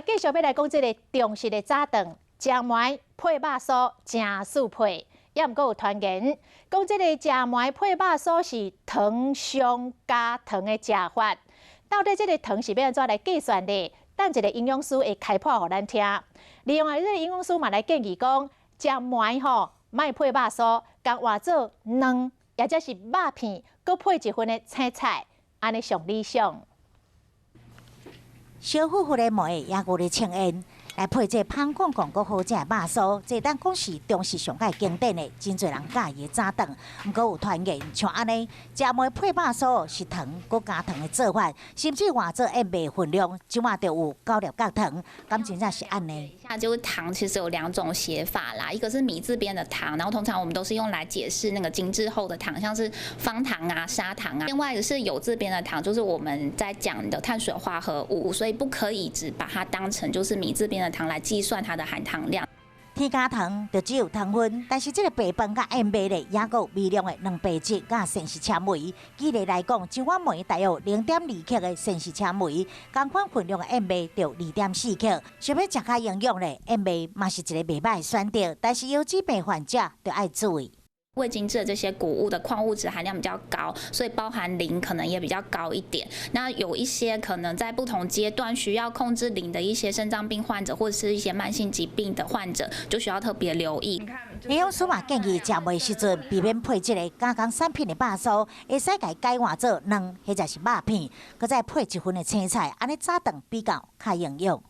繼續欲來講這个中式的早頓，食糜配肉酥誠適配，猶毋過有傳言講這个食糜配肉酥是糖上加糖的食法。到底這个糖是欲按怎來計算的？等一下營養師會開破予咱聽。另外，這个營養師嘛來建議講，食糜吼莫配肉酥，共換做卵，抑者是肉片，閣配一份的青菜，按呢上理想。燒乎乎的糜，猶閣咧青煙，來配這芳廣廣閣好食的肉酥，這當講是中式上蓋經典的，真濟人佮意的早頓。毋過有傳言像按呢，食糜配肉酥是糖閣加糖的做法，甚至換做燕麥份量，這馬就有9粒角糖，敢真正是按呢？下就是糖其實有兩種寫法啦，一個是米字邊的糖，然後通常我們都是用來解釋那個精製後的糖，像是方糖啊、砂糖啊。另外一個是酉字邊的糖，就是我們在講的碳水化合物，所以不可以只把它當成就是米字邊的糖來計算它的含糖量。添加糖就只有糖分，但是這个白飯佮燕麥咧，猶閣有微量的蛋白質佮膳食纖維。舉例來講，一碗糜大約0.2克的膳食纖維，仝款份量的燕麥就2.4克。想欲食較營養咧，燕麥嘛是一个袂䆀的選擇，但是腰子病患者就愛注意。未精製的這些穀物的礦物質含量比較高，所以包含磷可能也比較高一點。那有一些可能在不同階段需要控制磷的一些腎臟病患者，或者是一些慢性疾病的患者，就需要特別留意。營養師嘛建議，食糜時陣避免配這个加工產品的肉酥，會使共改換做卵或者是肉片，閣再配一份的青菜，按呢早頓比較較營養。